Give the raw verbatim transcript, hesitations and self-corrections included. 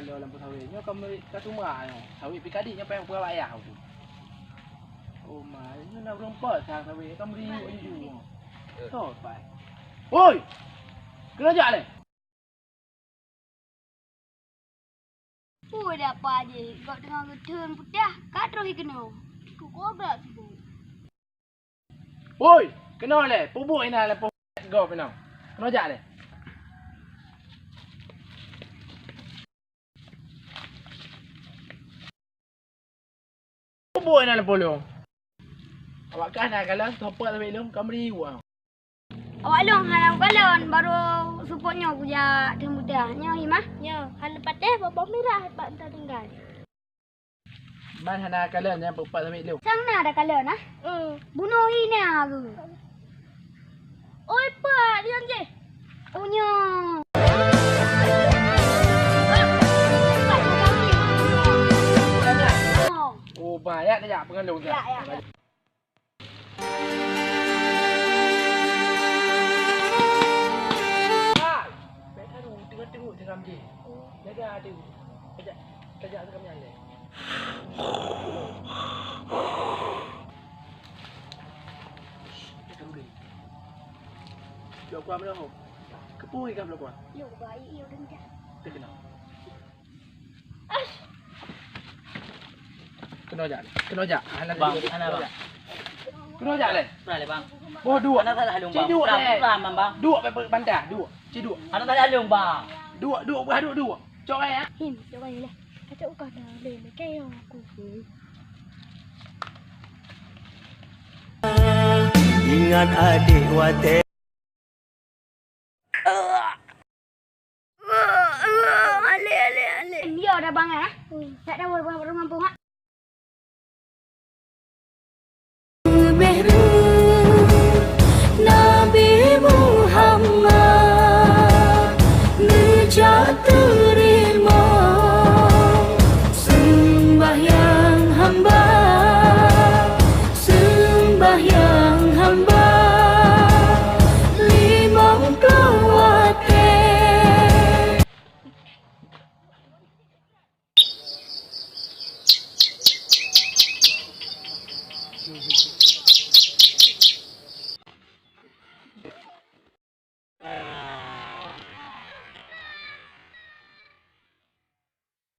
Lôn lam sawét nyoe ka meurit ka teuma nyoe. Sawét pi kadi nyoe payah peugah wayah tu. Oh ma, nyoe na ureueng pat sang sawét ka meuriuk laju. Soe pat? Oi! Keunoe jak lé! Ui, dak apa jih, gob teungoh geutheun peutah, ka troh jikeunoe. Keu gob dak sibuk. Oi, keunoe lé, peubuet inan lé poh gob inoe. Keunoe jak lé. Peubuet inan lé poh lôn. Awak kah na kalon, soe pat sawét lôn, ka meuriuk. Awak lôn hana kalon, barô seupôt nyoe kujak theun peutah. Nyoe hi mah. Nyoe, hana patéh boh-boh mirah bak tatinggai. Man hana kalon nyang peupat sawét lôn. Sang na takalon, ah? Hmm. Bunoe hi na keuh. Oi, pat, lian jih. Oh, nyoe. Oh, bah, yak tajak peungandong. Yak, yak, yak. Hai! Bèk karu teungoh-teungoh siram jih. Jaga ateueh. Kajak, kajak siram nyan lé. Bèk karu lé. Blok kuah meunyoe. Keupeue ikah blok kuah? Yuk, baik, yuk, dengki. Teukeunong. Keunoe jak, keunoe jak. Hana Bang, tadi, hana, keunoe Bang. Jak. Keunoe jak lé. Pernah lé, Bang. Boh duek. Hana salah lôn, Cik Bang. Duek lé. Pernah, Bang. Duek pe, pe, bantah, duek. Cik duek. Hana salah lôn, Bang. Duek, duek, bah duek, duek. Cok ai, ah. Him, cok ai lé. Kacok kah dah lé, lé. Kayak aku. Ingat adik watèe. Alek, alek, alek. Dia dah bangai, ah. Tak tahu orang rumah pun, ah. Nabi Muhammad neujak teurimong seumbahyang hamba, seumbahyang